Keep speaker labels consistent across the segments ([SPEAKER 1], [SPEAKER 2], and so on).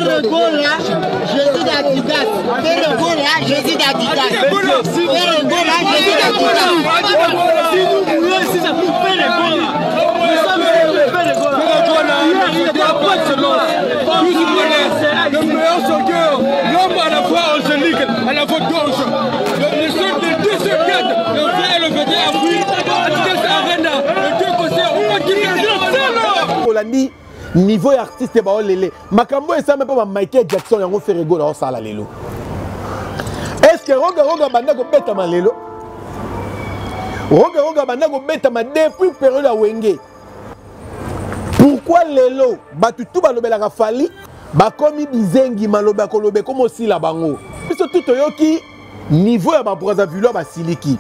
[SPEAKER 1] Ferre Gola, Jésus d'Adidas. Ferre Gola, Jésus d'Adidas. Ferre Gola, Jésus d'Adidas.
[SPEAKER 2] Si nous voulons ici, c'est pour Ferre Gola. Nous sommes pour Ferre Gola. Hier, il était à pointe seulement.
[SPEAKER 3] Le meilleur chanteur, l'homme à la fois angélique, à la fois d'ange. Le seul des deux secrets, le vrai et le vrai a pris Adidas Arena, le deux concerts, on va
[SPEAKER 4] olandi niveau ya artiste baolele makambo esame mpo ba Michael Jackson yango Ferre Gola osala lelo. Est-ce que Roga Roga banda kobetama lelo? Roga Roga banda kobetama depuis période ya Wenge. Pourquoi lelo bato tu balobelaka Fally bakomi bizengi maloba koloba ekoma osila bango? Biso tu toyoki niveau ya ba Brazzavillois basiliki.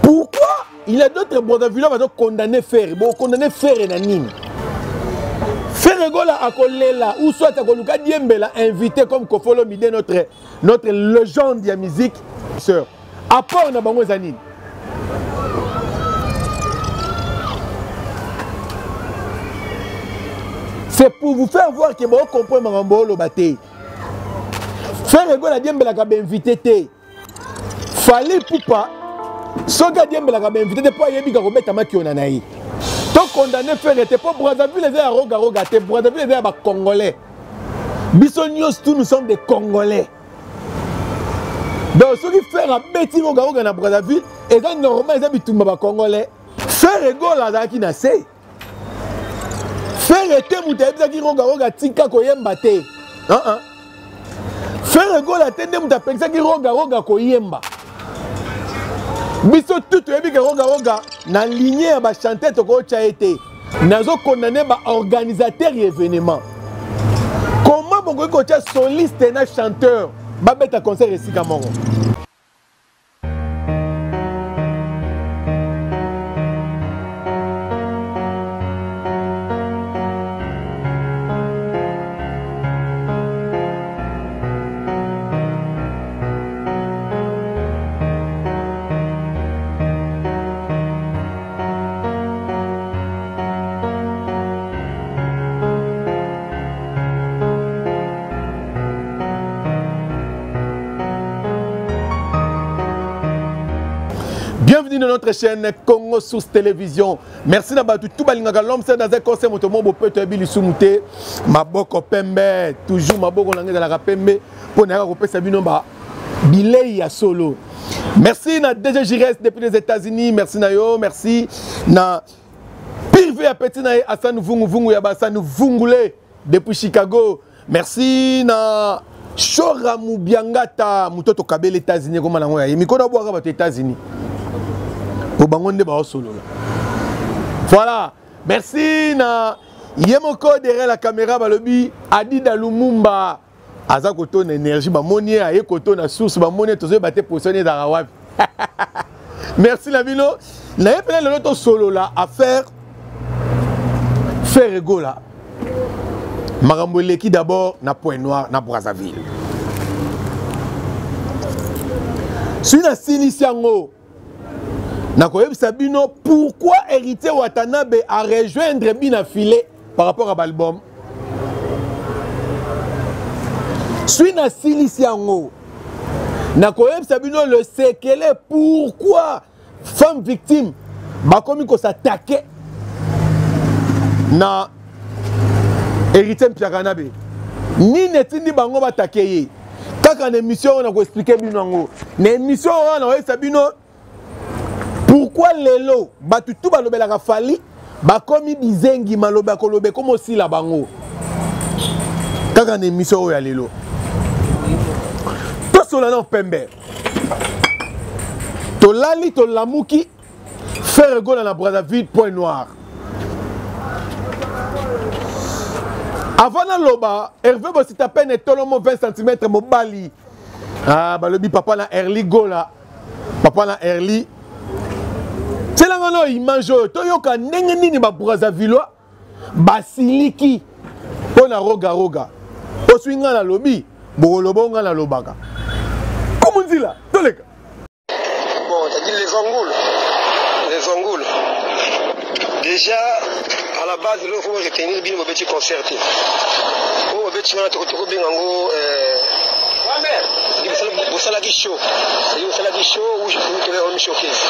[SPEAKER 4] Pourquoi il y a d'autres Brazzavillois bazo condamner Ferre? Bo condamner Ferre na nini? Ferre Gola akolela ou soit akoluka diembela invité comme Koffi Olomide, notre légende ya musique sœur. Apport na bango eza nini? C'est pour vous faire voir que bon comprendre makambo oloba te. Ferre Gola diembelaka ba invité te. Fally Ipupa soki adiembelaka ba invité te po ayebi ka kobeta makiona na ye. To condamner Ferre te po Brazzaville eza ya roga roga te, Brazzaville eza ya ba Congolais. Biso nyonso tous nous sommes des Congolais. Donc soki Ferre abeti roga roga na Brazzaville eza normal, eza bitumba ba Congolais. Ferre Gola azalaki na se. Ferre te moto ayebisaki roga roga tika koyemba te. Ferre Gola te nde moto apekisaki roga roga koyemba. Biso tout toyebi ke roga roga na lignée ya ba chanteur tokotya ye te. Nazo condamner ba organisateur ya événement. Comment bokoki kotya soliste na chanteur babeta concert esika moko? Bienvenue dans notre chaîne Congo Source Télévision. Merci na batu tout balingaka l'homme c'est dans un conseil moto mo bopeto ya lisumu te. Maboko pembe, toujours maboko na ngeza la pembe po na kopesa bino ba bilei ya solo. Merci na DG Gires depuis les États-Unis, merci na yo, merci na Pirve ya petit na ye Hassan Vungu Vungu ya ba Hassan Vungule depuis Chicago. Merci na Shora Mubiangata mutoto kabele États-Unis koma nango ya ye mikona bwaka bato États-Unis. Po bango nde ba solola. Voilà, merci na Yemoko derrière la caméra balobi Adida Lumumba aza kotona énergie bamoni ye aye kotona source bamoni ye tozoyeba te position ezalaka wapi. Merci na bino na ye mpena lelo tosolola affaire Ferre Gola. Makambo eleki d'abord na Point Noir na Brazzaville. Soki nasilisi yango nakoyebisa bino pourquoi Héritier Watanabe a rejoindre Bina Filet par rapport à l'album. Soki nasilisi yango nakoyebisa bino le sekele pourquoi femme victime bakomi kosatake na Héritier Mpiakanabe. Nini etindi bango batake ye? Kaka na émission oyo nakoexplike bino yango. Na émission oyo nakoyebisa bino pourquoi lelo bato tu balobelaka Fally bakomi bizengi maloba koloba ekoma osila bango. Kaka na émission oyo ya lelo tosola na pembe tolali tolamuki Ferre Gola na Brazzaville Point Noir. Avant naloba, Hervé Bosita pene tolomo 20 cm mobali. Ah, balobi papa na Erli Gola. Papa na Erli. Tielanga no image oyo toyoka ndenge nini ba Brazzavillois basiliki mpo na roga roga. Oswi nga nalobi, bokoloba nga nalobaka. Kumu nzila, toleka.
[SPEAKER 5] Bon, c'est-à-dire les Angoules. Les Angoules. Déjà, à la base, il faut retenir bien le petit concert. Oh, petit wana toko benga ngo euh bosalaki show c'est-à-dire bosalaki show ou tobe showcase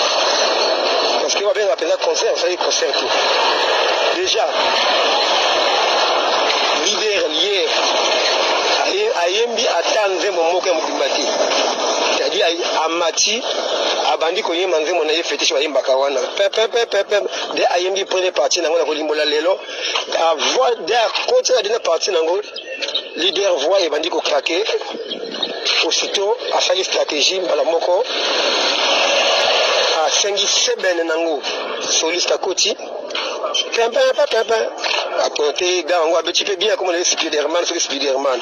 [SPEAKER 5] parce que babenga mpenza concert osalaki concert te déjà leader lier ayembi ata nzembo moko ya mobimba te c'est-à-dire amati abandi koyemba nzembo na ye fetiche bayembaka wana pepepepepe nde ayembi premier partie nango na kolimbola lelo avoi nde akoti na deuxième partie nango leader voix ebandi kokrake aussitôt asali stratégie mbala moko asengi sebene nango soliste akoti pimpin pimpin apointe gars yango abeti mpe bien akomona ye spiderman soki spiderman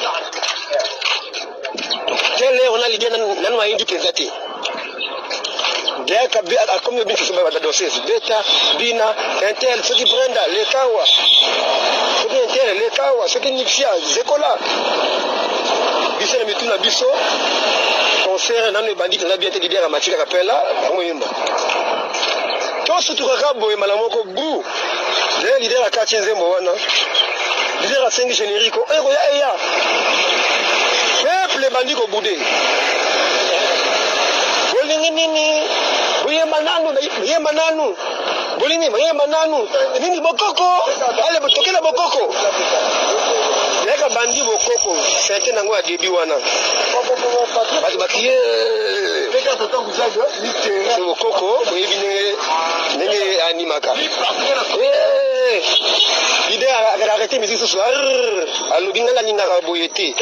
[SPEAKER 5] quelle heure na libia nanu ayindi mpenza te akomi obinisa badanseuse beta bina intel soki brenda lekawa soki intel lekawa soki nixia zekola biso na mitu na biso concert nanu ebandi mpenza bien te leader amati kaka pela bango yemba tosutukaka boye mbala moko bu le leader akati nzembo wana leader asengi générique oyo ekoya eya peuple ebandi kobude bolingi nini boyemba nanu boyemba nanu bolingi boyemba nanu nini bokoko ale tokela bokoko yaka bandi bokoko sente nango ya debi wana bato bakiye bokoko boyebi ndenge ndenge animaka leader arrete musique susu alobi ngai nalingaka boye te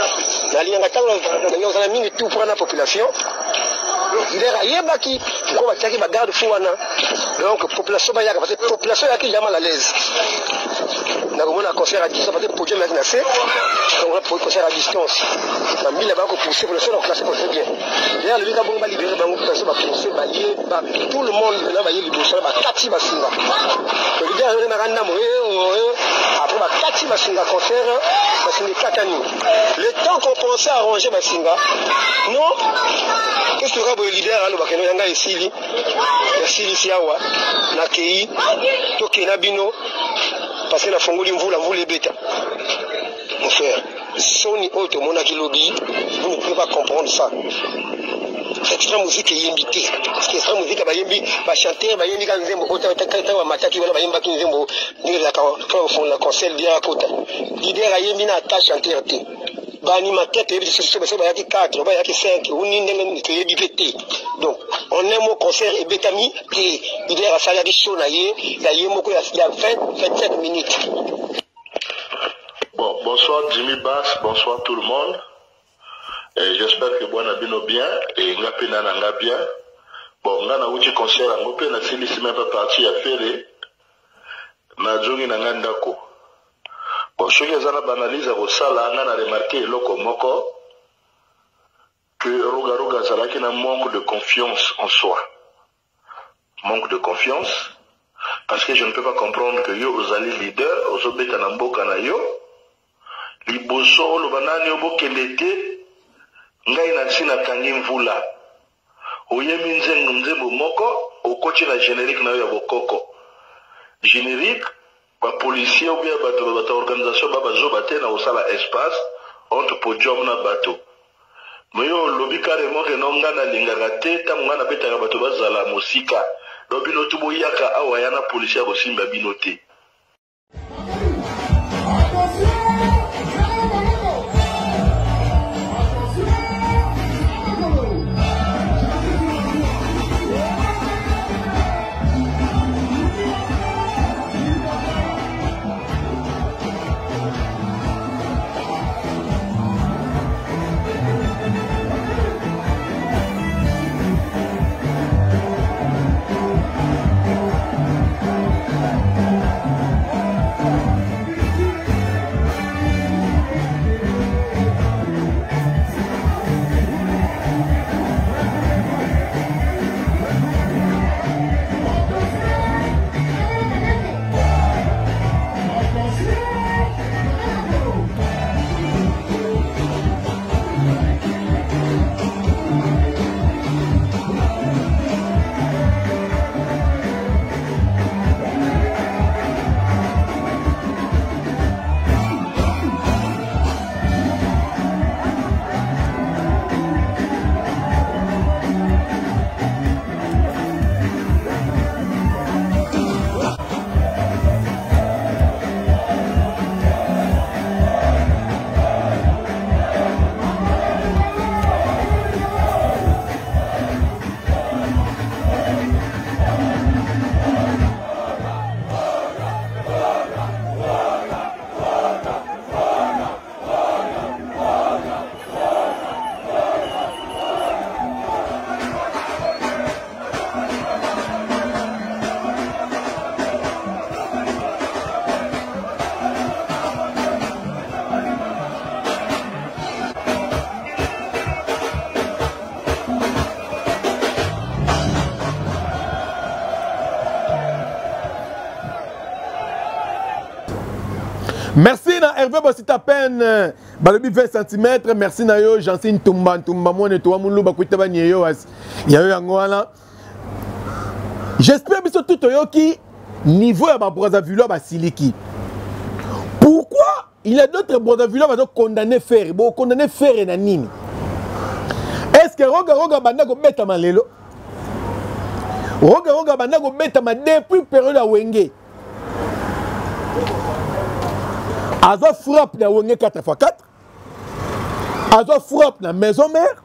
[SPEAKER 5] nalingaka ntango nalinga kozala mingi tout près na population leader ayebaki pourquoi batiaki bagarde fou wana donc population bayaka parce que population eyaki ya mal à l'aise nakomona concert à distance parce que podium eyaki na se donc concert à distance na mbila bakopousse population na classe très bien ye alobi ka bongo balibere bango population bapousse baye ba tout le monde na baye liboso na bakati basinga leader azolemaka ndambo après bakati basinga concert basinga ekatani le temps qu'on pensait arranger basinga non tosuka boye leader alobaka no yanga esili esilisi awa nakei tokei na bino parce que nafongoli mvula mvula ebeta mon frère soni oyo tomonaki lobi vous ne pouvez pas comprendre ça extra musique eyembi te parce que extra musique bayembi bachanteur bayembi kaka nzembo oyo ntango bamataki wana bayembaki nzembo ndenge ezalaka mpona kofongola concert leader akota leader ayembi na ata chanteur te baanimateur toyebi te soki bayaki 4 bayaki 5 uni ndenge nini toyebi mpe te donc en un mot concert ebetami te leader asalaki show na ye ya ye moko ya 20 27 minutes.
[SPEAKER 6] Bon, bonsoir Jimmy Bass, bonsoir tout le monde. J'espère que bwana bino bien et nga pe na nga bien. Bon, nga na wuti concert yango pe na silisi même pas partie ya Ferre. Na zongi na nga ndako. Bon, soki eza na banalise ya kosala, nga na remarquer eloko moko que Roga Roga azalaki na manque de confiance en soi. Manque de confiance parce que je ne peux pas comprendre que yo ozali leader, ozobeta na mboka na yo. Liboso oloba nani yo bokende te, ngai na nsi nakangi mvula. Oyembi nzembo nzembo moko, okoti na generique na yo ya bokoko. Generique, ba policiers ou bien bato bato ya organisation ba bazoba te na kosala espace entre podium na bato. Mais yo olobi carrément que non nga nalingaka te ntango nga nabetaka bato bazala mosika. Donc bino tu boyaka awa ya na policier akosimba bino te.
[SPEAKER 4] Merci na Hervé Bosita Pen, balobi 20 cm. Merci na yo Jancine Ntumba Ntumba mwana towa muluba kuita ba nieyo asi. Ya yo yango wana. J'espère biso tout toyoki niveau ya ba Brazzavillois basiliki. Pourquoi il y a d'autres Brazzavillois bazo condamner Ferre? Bo condamner Ferre na nini? Est-ce que Roga Roga banda ko beta malelo? Roga Roga banda ko beta ma depuis période ya Wenge. Azo frappe na Wenge 4x4. Azo frappe na Maison Mère.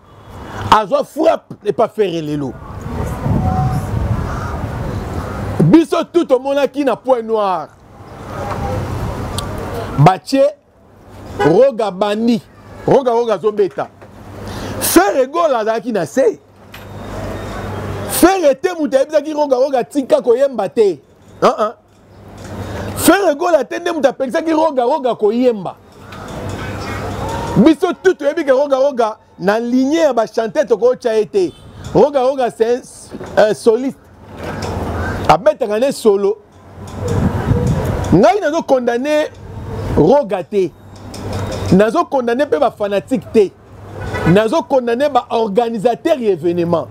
[SPEAKER 4] Azo frappe et pas Ferre lelo. Biso tout omonaki na point noir. Batie Roga bandi. Roga Roga azobeta. Ferre Gola azalaki na se. Ferre te moto ayebisaki Roga Roga tika koyemba te. Ferre Gola te nde moto apekisaki Roga Roga koyemba. Biso tout toyebi ke Roga Roga na lignée ya ba chanteur tokotya ye te. Roga Roga c'est un soliste. Abetaka ne solo. Ngai nazo condamner Roga te. Nazo condamner pe ba fanatique te. Nazo condamner ba organisateur ya événement.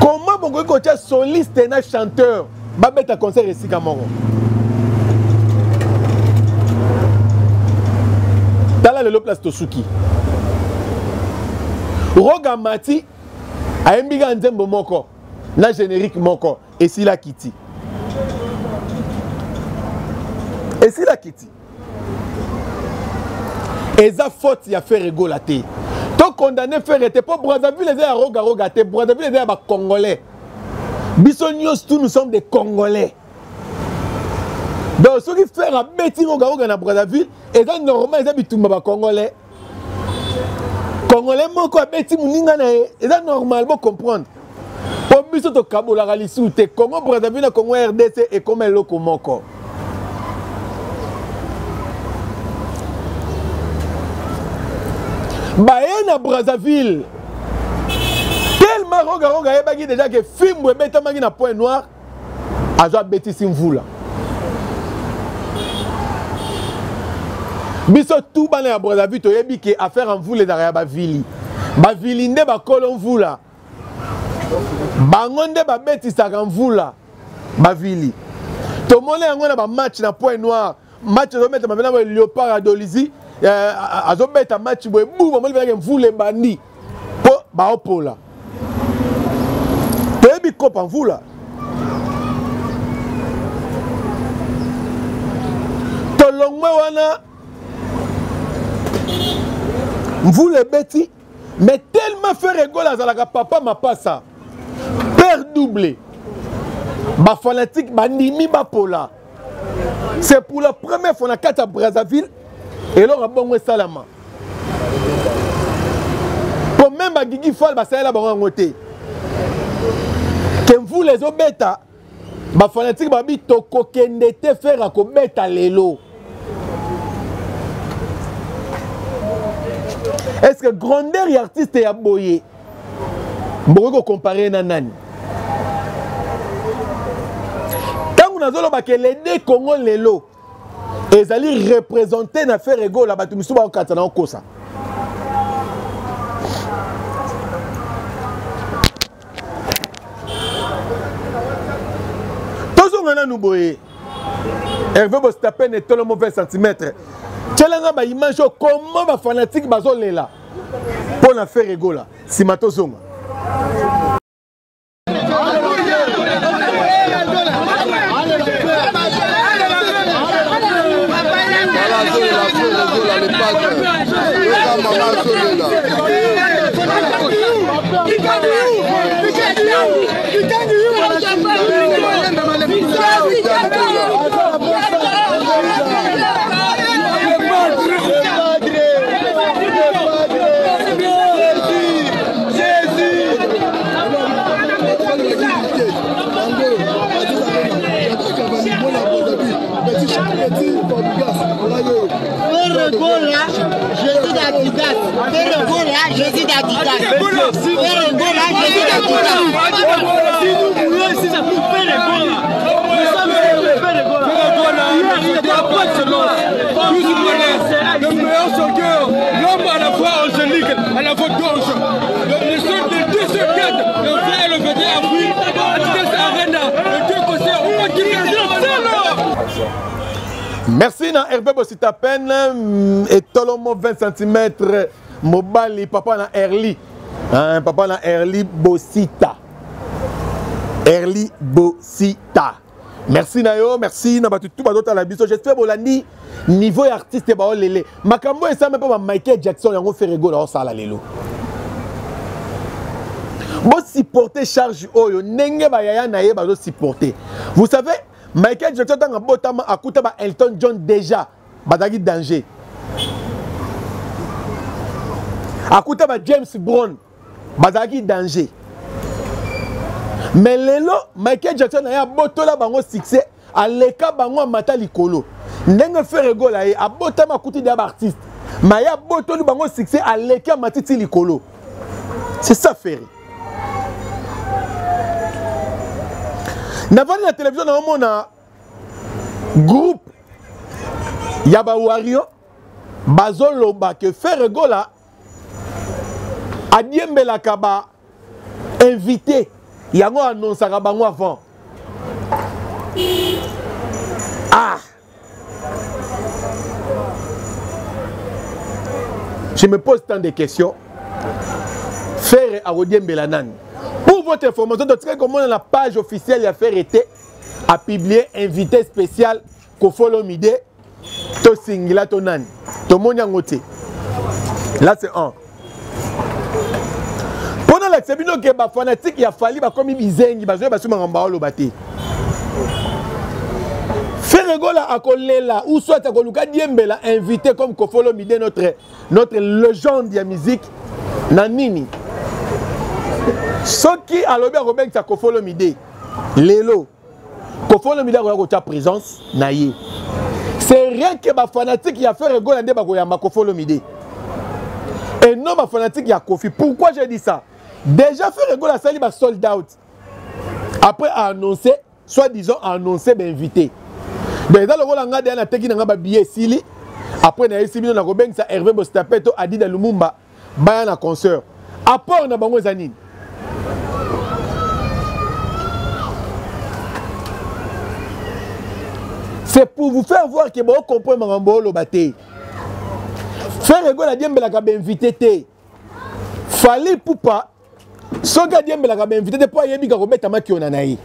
[SPEAKER 4] Comment bokoki kotia soliste na chanteur babeta concert esika moko? Tala lelo place tosuki. Roga Mati ayembi kaka nzembo moko na générique moko esila kiti. Esila kiti. Eza faute ya Ferre Gola te. To condamner Ferre te po Brazzaville eza ya Roga Roga te, Brazzaville eza ya ba Congolais. Biso nyonso tous nous sommes des Congolais. Donc soki Ferre abeti Roga Roga na Brazzaville, eza normal, eza bitumba ba Congolais. Congolais moko abeti moninga na ye, eza normal, bo comprendre. Po biso tokabolaka lisusu te. Congo Brazzaville na Congo RDC ekoma eloko moko. Baye na Brazzaville tellement Roga Roga ayebaki déjà que fimbu ebetamaki na point noir, azo abetisi mvula. Biso tout bana ya Brazzaville toyebi ke affaire ya mvula ezalaka ya bavili. Bavili nde bakolo mvula. Bango nde babetisaka mvula bavili. Tomoni yango na ba match na point noir. Match ezobeta mabena boye Léopard ya Dolisie, azobeta match boye bu bamoni mpenza ke mvula ebandi po baopola. Toyebi kopa mvula. Tolongwe wana mvula ebeti, mais tellement Ferre Gola azalaka papa mapasa, père doublé, ba fanatique bandimi bapola. C'est pour la première fois na kati ya Brazzaville eloko bongo esalama. Po même ba Gigi Fall basalela bango yango te. Ke mvula ezobeta, ba fanatique babi tokokende te Ferre akobeta lelo. Est-ce que grandeur ya artiste ya boye bokoki kocompare na nani? Ntango nazoloba ke les deux Congo lelo ezali représenté na Ferre Gola, bato misusu bakokatisa na okosa. Tozonga nanu boye. Hervé Bostapen etolo mauvais centimètre. Tielanga ba image oyo comment ba fanatique bazolela mpo na Ferre Gola. Sima tozonga. Merci na Hervé Bositapen etolomo 20 cm mobali papa na Erli hein, papa na Erli Bosita Erli Bosita. Merci na yo, merci na batu tout bazotala biso. J'espère bolandi niveau ya artiste ba olele. Makambo esame pa ba Michael Jackson yango Ferre Gola osala lelo. Bo supporter charge oyo ndenge ba yaya na ye bazo supporter. Vous savez Michael Jackson tanga botama akuta ba Elton John déjà bazalaki danger. Akuta ba James Brown bazalaki danger. Mais lelo Michael Jackson aye abotola bango succès, aleka bango amata likolo. Ndenge Ferre Gola ye abotama akuti deja ba artiste. Mais ye abotoli bango succès, aleki amati ti likolo. C'est ça Ferre. Navandi na télévision naomona groupe ya ba Wario bazoloba que Ferre Gola adiembelaka ba invité yango annonçaka bango avant. Ah, je me pose tant de questions. Ferre akodiembela nani? Pour votre information, totikaki komona na page officielle ya Ferre te a publié invité spécial Koffi Olomide to singila to nani, tomoni yango te. Là c'est un. Mpo nalakisa bino ke bafanatike ya Fally bakomi bizengi, bazoya basu makambo baoloba te. Ferre Gola akolela ou soit akoluka diembela invité comme Koffi Olomide, notre légende ya musique na nini. Soki alobi akobengisa Koffi Olomide lelo, Koffi Olomide akoya kotia présence na ye. C'est rien que ba fanatique ya Ferre Gola nde bakoyamba Koffi Olomide et non ba fanatique ya Koffi. Pourquoi j'ai dit ça? Déjà Ferre Gola asali ba sold out après a annoncé, soi-disant a annoncé ba invité. Donc eza lokola nga deya nateki na nga ba billet esili, après nayesi bino nakobengisa Hervé Bostape to Adida Lumumba baya na concert. Apport na bango eza nini? C'est pour vous faire voir que bo comprendre makambo oloba te. Ferre Gola adiembelaka ba invité te. Fally Ipupa soki adiembelaka ba invité te po ayebi ka kobeta makiona na ye.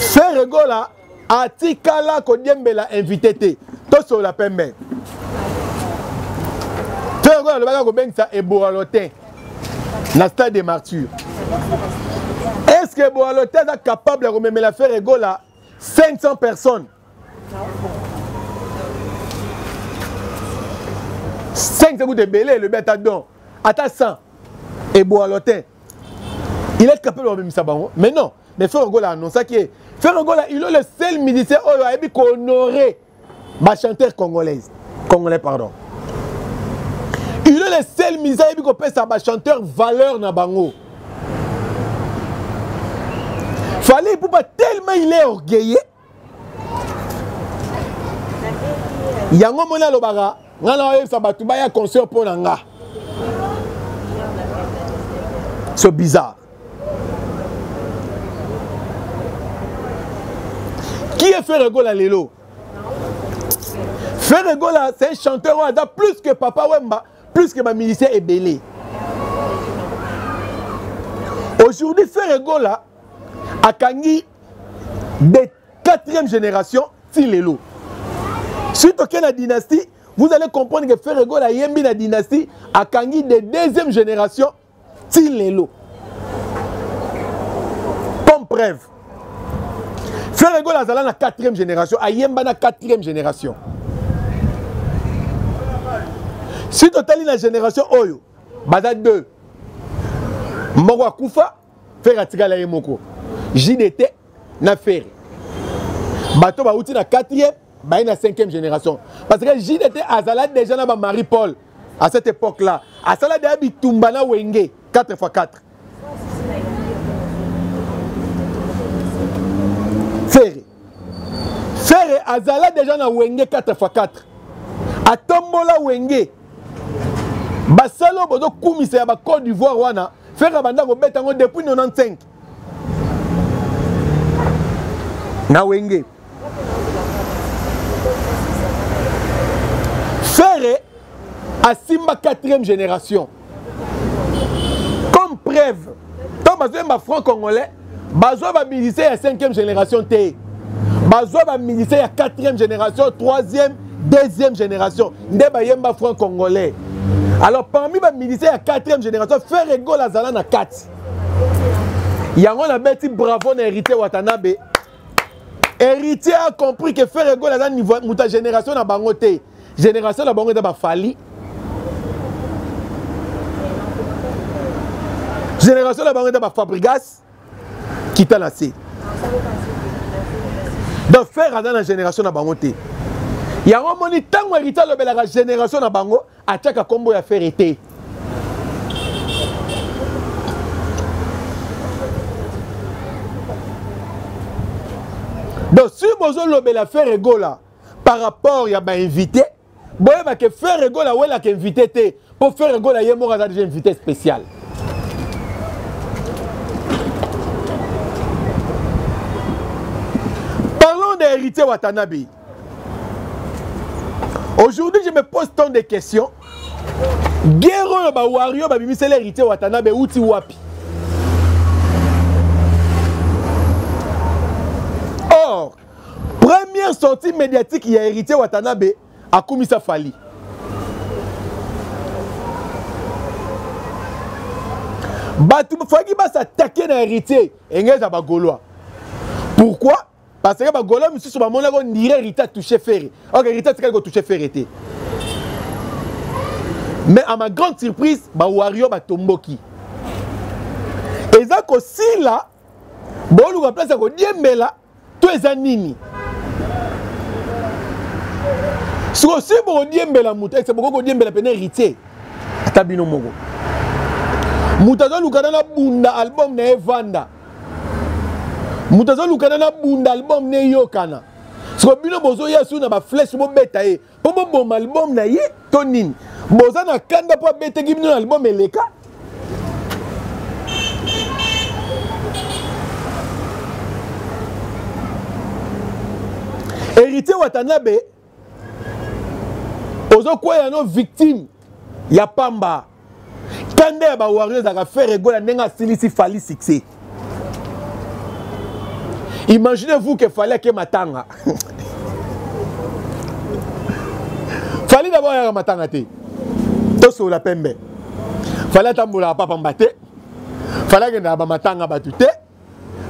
[SPEAKER 4] Ferre Gola atikala kodiembela invité te. Tosolola pembe. Ferre Gola alobaka kobengisa Eboa Lotin na stade des Martyrs. Est-ce que Eboa Lotin aza capable ya komemela Ferre Gola 500 personnes? 500 kutu ebele, elobi ata don ata 100. Eboa Lotin il est capable de komemisa bango, mais non. Mais Ferre Gola annonçaki ye. Ferre Gola, il est le seul musicien oyo ayebi kohonorer ba chanteur congolaise, congolais pardon. Il est le seul musicien ayebi kopesa ba chanteur valeur na bango. Fally Ipupa tellement il est orgueilleux. Yango moni alobaka nga na oyebisa bato baya concert mpo na nga. C'est bizarre. Qui est Ferre Gola lelo? Ferre Gola, c'est un chanteur oyo aza plus que Papa Wemba, plus que ba musicien ebele. Aujourd'hui, Ferre Gola akangi de 4e génération ti lelo. Si toke na dynastie, vous allez comprendre que Ferre Gola yembi na dynastie akangi de 2e génération ti lelo. Comme preuve, Ferre Gola azala na 4e génération, ayemba na 4e génération. Si totali na génération oyo, baza 2. Moko akufa, Ferre atikala ye moko. JDT na Ferre. Bato bauti na 4e, baye na 5e génération. Parce que JDT azala déjà na ba Marie-Paul à cette époque-là. Asala déjà bitumba na Wenge 4 x 4. Ferre. Ferre azala déjà na Wenge 4 x 4. Atombola Wenge. Basalo bozo kumisa ya ba Côte d'Ivoire wana. Ferre abanda kobeta yango depuis 95 na Wenge. Ferre asimba 4e génération. Comme preuve, tant bazoyemba franc congolais, bazwa ba musicien ya 5e génération te. Bazwa ba musicien ya 4e génération, 3e, 2e génération nde bayemba franc congolais. Alors parmi ba musicien ya 4e génération, Ferre Gola azala na kati. Yango na beti bravo na Héritier Watanabe. Héritier a compris que Ferre Gola aza niveau muta génération na bango te. Génération na bango eza ba Fally. Génération na bango eza ba Fabregas kita na se. Donc Ferre aza na génération na bango te. Yango moni ntango Héritier alobelaka génération na bango atiaka kombo ya Ferre te. Donc si bozolobela Ferre Gola par rapport ya ba invité, boyeba ke Ferre Gola awelaka invité te, po Ferre Gola ye moko aza déjà invité spécial. Parlons d'Héritier Watanabe. Aujourd'hui, je me pose tant de questions. Guerre oyo ba warrior ba bimisela Héritier Watanabe uti wapi? Or, première sortie médiatique ya Héritier Watanabe akumisa Fally. Bato faki ba s'attaquer na Héritier engeza ba Gaulois. Pourquoi? Parce que ba Gaulois misusu ba monako ndire Héritier a touché Ferre. Ok, Héritier atikali ko touché Ferre te. Mais à ma grande surprise, ba Warrior ba tomboki. Eza kosila boluka place ya kodiembela to eza nini? Sikoyo si bokodiembela moto, ese bokoki kodiembela pene Héritier ata bino moko. Moto azoluka nana bunda album na ye vanda. Moto azoluka nana bunda album na eyokana. Sikoyo bino bozoya su na ba flèche bobeta ye po boboma album na ye to nini? Boza na kanda po abetaki bino na album eleka? Héritier Watanabe ozokwea no victime ya pamba. Kanda ya ba warriors ezalaka Ferre Gola ndenge asilisi Fally succès. Imaginez-vous que Fally ake matanga. Fally d'abord ayaka matanga te. Tosolola pembe. Fally atambolaka papa pamba te. Fally akendaka ba matanga bato te.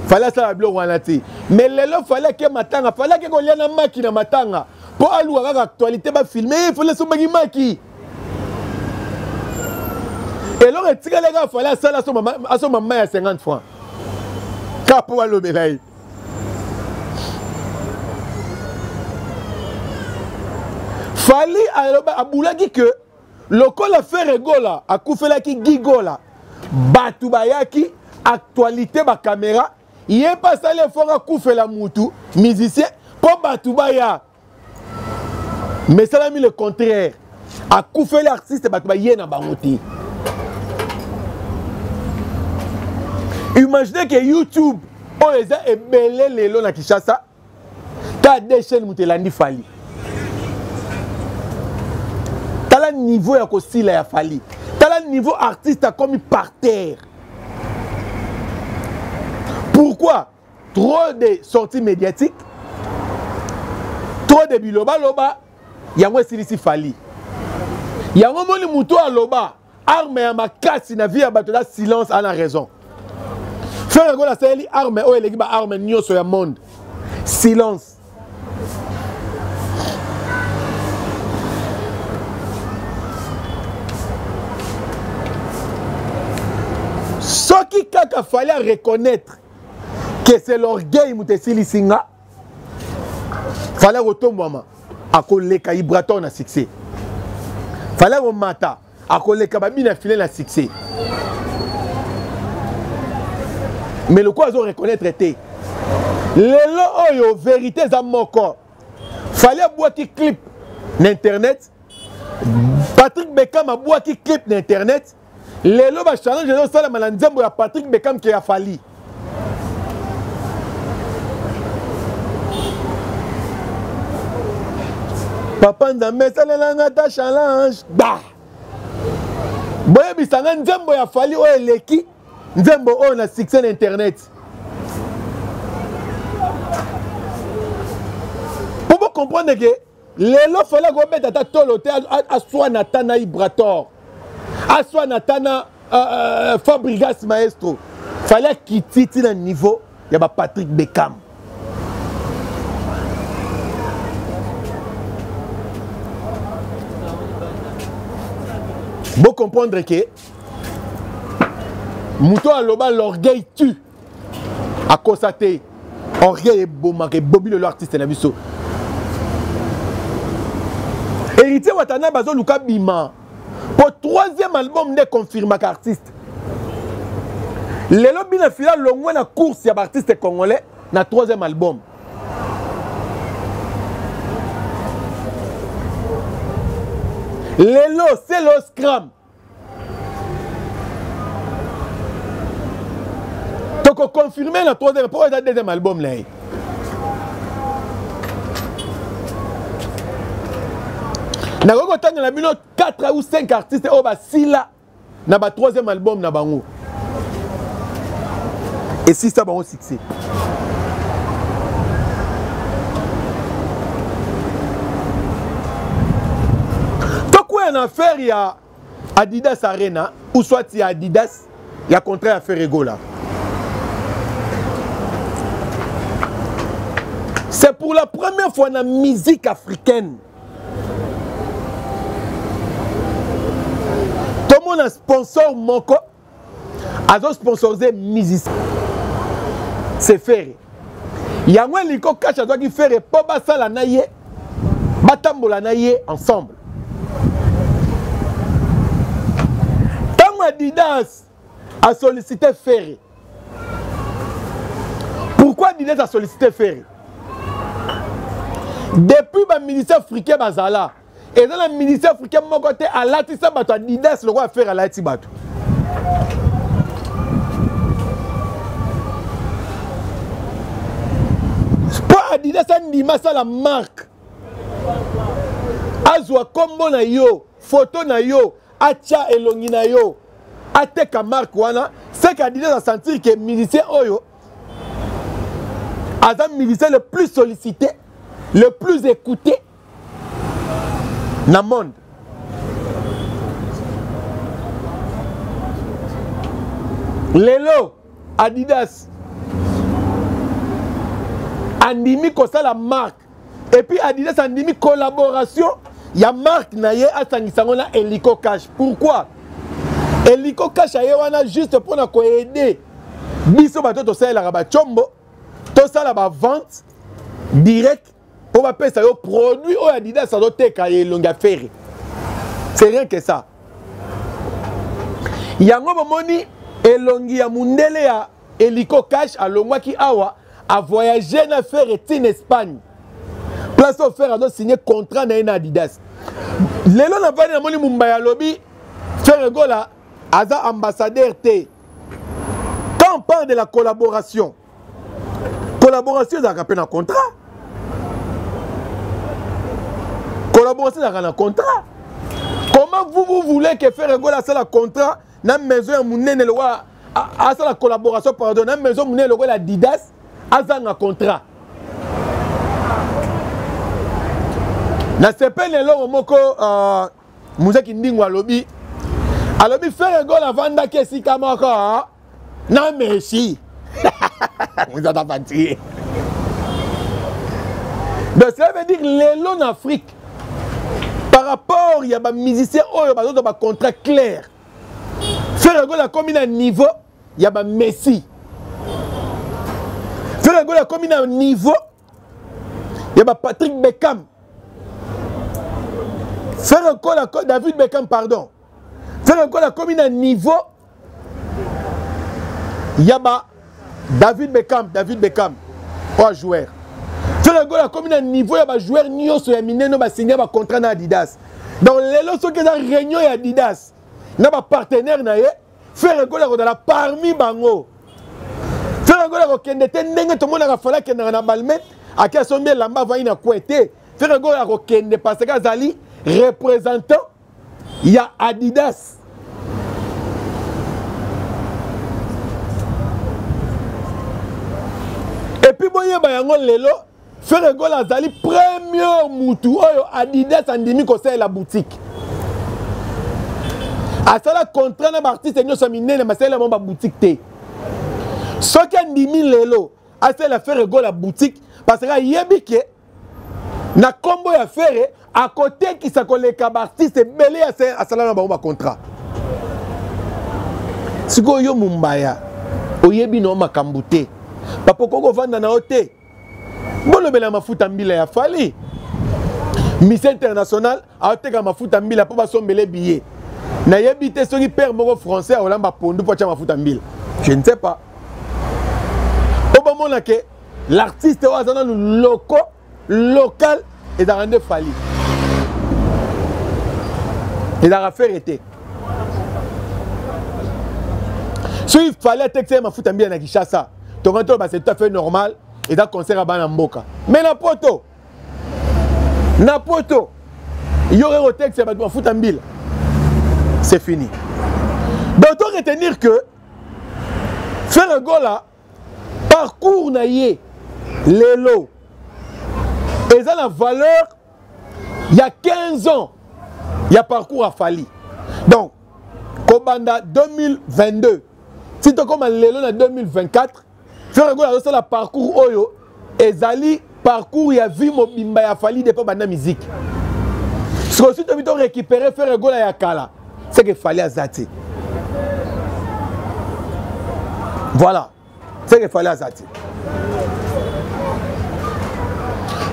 [SPEAKER 4] Fally asala biloko wana te. Mais lelo Fally ake matanga, Fally ake kolia na maki na matanga. Po aluka kaka actualité ba filmer, ye Fally asombaki maki. Eloko etikali kaka Fally asala asomba mai ya 50 francs. Kaka po balobela ye. Fally aloba abulaki que lokola Ferre Gola akufelaki Guy Gola, batu bayaki actualité ba caméra, ye pa asali effort akufela mutu musicien po batu baya. Mais esalami le contraire, akufeli artiste batu baye na bango te. Imaginez que YouTube oyo eza ebele lelo na Kinshasa, ta deux chaînes moto elandi Fally. Tala niveau ya kosila ya Fally, tala niveau artiste akomi par terre. Pourquoi? Trop de sorties médiatiques, trop de bilobaloba, yango esilisi Fally. Yango moni moto aloba arme ya makasi na vie ya bato la silence ana raison. Ferre Gola asaleli arme oyo eleki ba arme nyonso ya monde. Silence. Soki kaka fallait reconnaître que c'est l'orgueil moto esilisi nga, fallait kotombwama akoleka Ibrator na succès, fallait komata akoleka babina filet na succès. Mais lokola azo reconnaître te lelo oyo vérité eza moko, fallait abwaki clip na internet, Patrick Beckham abwaki clip na internet. Lelo ba challenge ezosalama na nzembo ya Patrick Beckham ke ya Fally. Papa Nzambe esalela nga ta challenge ba boyebisa nga nzembo ya Fally oyo eleki nzembo oyo na succès na internet mpo bocomprendre ke lelo Fally akobeta ata tolo te, aswana ata na Ibrator, aswana ata na Fabrigas Maestro. Fally akiti ti na niveau ya ba Patrick Beckham. Bocomprendre ke moto aloba l'orgueil tue, akosa te. Orgueil ebomaka, ebobi lelo artiste na biso Héritier Watanabe bazoluka bima po troisième album nde confirmaka artiste. Lelo bina fila longwe na course ya baartiste congolais na troisième album. Lelo c'est le scram tokoconfirme na troisième mpo eza deuxième album na ye. Nakoki kotangela bino 4 ou 5 artistes oyo basila na ba troisième album na bango esisa bango succès. Tokwea na affaire ya Adidas Arena ou soit ya Adidas ya contrat ya Ferre Gola. C'est pour la première fois dans la musique africaine tomona sponsor moko azo sponsoriser musicien, c'est Ferre. Yango Eliko Cash azwaki Ferre mpo basala na ye, batambola na ye ensemble. Ntango Adidas a sollicité Ferre, pourquoi Adidas a sollicité Ferre? Depuis baministère africain bazala, eza na ministère africain moko te alatisa bato Adidas lokola Ferre alati bato. Mpo Adidas andima asala marque, azwa kombo na yo, photo na yo, atya elongi na yo, ateka marque wana, c'est que Adidas a sentir que musicien oyo aza musicien le plus sollicité, le plus écouté na monde. Lelo Adidas andimi kosala marque, et puis Adidas andimi collaboration ya marque na ye, asangisa yango na Elico Cash. Pourquoi Elico Cash aye wana? Juste mpona koaider biso bato tosalelaka bacombo, tosala bavente direct mpo bapesa yo produit oyo Adidas azoteka ya elongi ya Ferre. C'est rien que ça. Yango bomoni elongi ya mundele ya Elico Cash alongwaki awa, avoyage na Ferre ti na Espagne, place oyo Ferre azosigner contrat na ye na Adidas. Lelo navandi namoni Mumbai alobi Ferre Gola aza ambassadeur te. Quand on parle de la collaboration, collaboration ezalaka mpe na contrat. Collaboration ezalaka na contrat. Comment vous, vous voulez que Ferre Gola asala contrat na maison ya monene lokola, asala collaboration, pardon, na maison monene lokola Adidas, azanga contrat? Nasepeli eloko moko, Muzaki Ndingo alobi Ferre Gola avandaki esika moko na Messi. Muzaka fatigué. Donc cela veut dire lelo na Afrique, par rapport ya ba musicien oyo bazozwa ba contrat clair, Ferre Gola akomi na niveau ya ba Messi, Ferre Gola akomi na niveau ya ba Patrick Beckham, Ferre Gola, David Beckham pardon, Ferre Gola akomi na niveau ya ba David Beckham, David Beckham oyo joueur. Ferre Gola akomi na niveau ya bajoueur nyonso ya minene basigné bacontrat na Adidas. Donc lelo soki eza réunion ya Adidas, na bapartenaire na ye. Ferre Gola akozala parmi bango. Ferre Gola akokende te ndenge tomonaka Fally akendaka na Balmain, ake asombi elamba avandi na coin te. Ferre Gola akokende parce que azali représentant ya Adidas. Et puis boyeba yango lelo, Ferre Gola azali premier mutu oyo Adidas andimi kosalela boutique. Asala contrat na ba artiste nyonso ya minene basalela bango ba boutique te. Soki andimi lelo asalela Ferre Gola boutique parce que ayebi ke na kombo ya Ferre akotekisa koleka ba artiste ebele asala na bango ba contrat. Sikoyo yo Mumbaya oyebi na yo makambo te, papa okoki kovanda na yo te. Bolobela mafuta mbila ya Fally. Miss International aoteka mafuta mbila mpo basombele billet. Nayebi te soki père moko français akolamba pondu mpo atya mafuta mbila. Je ne sais pas. Mpo bomona ke l'artiste oyo aza nanu loko local ezalaka nde Fally. Ezalaka Ferre te. Soki Fally atekisa ye mafuta mbila na Kinshasa, tonga toloba c'est tout à fait normal, eza concert ya bana mboka. Mais na poto, na poto yo okoki kotekisa bato mafuta mbila, c'est fini. Donc to retenir que Ferre Gola parcours na ye lelo eza na valeur ya 15 ans ya parcours ya Fally. Donc kobanda 2022 ti tokoma lelo na 2024, Ferre Gola azosala parcours oyo ezali parcours ya vie mobimba ya Fally depuis banda musique. Sikoyo tobi to récupérer Ferre Gola ya kala, c'est que Fally aza te. Voilà, c'est que Fally aza te.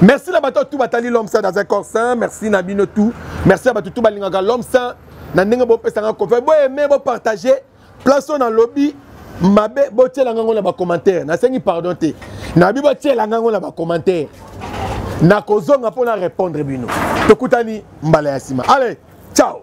[SPEAKER 4] Merci na bato tout batali l'homme saint dans un corps saint. Merci na bino tout. Merci na bato tout balingaka l'homme saint. Na ndenge bo pesanga confiance, bo aimer, bo partager. Place na lobby mabe botiela ngango na ba commentaire. Nasengi pardon te. Na bi botiela ngango na ba commentaire. Nakozonga mpo na répondre bino. Tokutani mbala ya sima. Allez, ciao.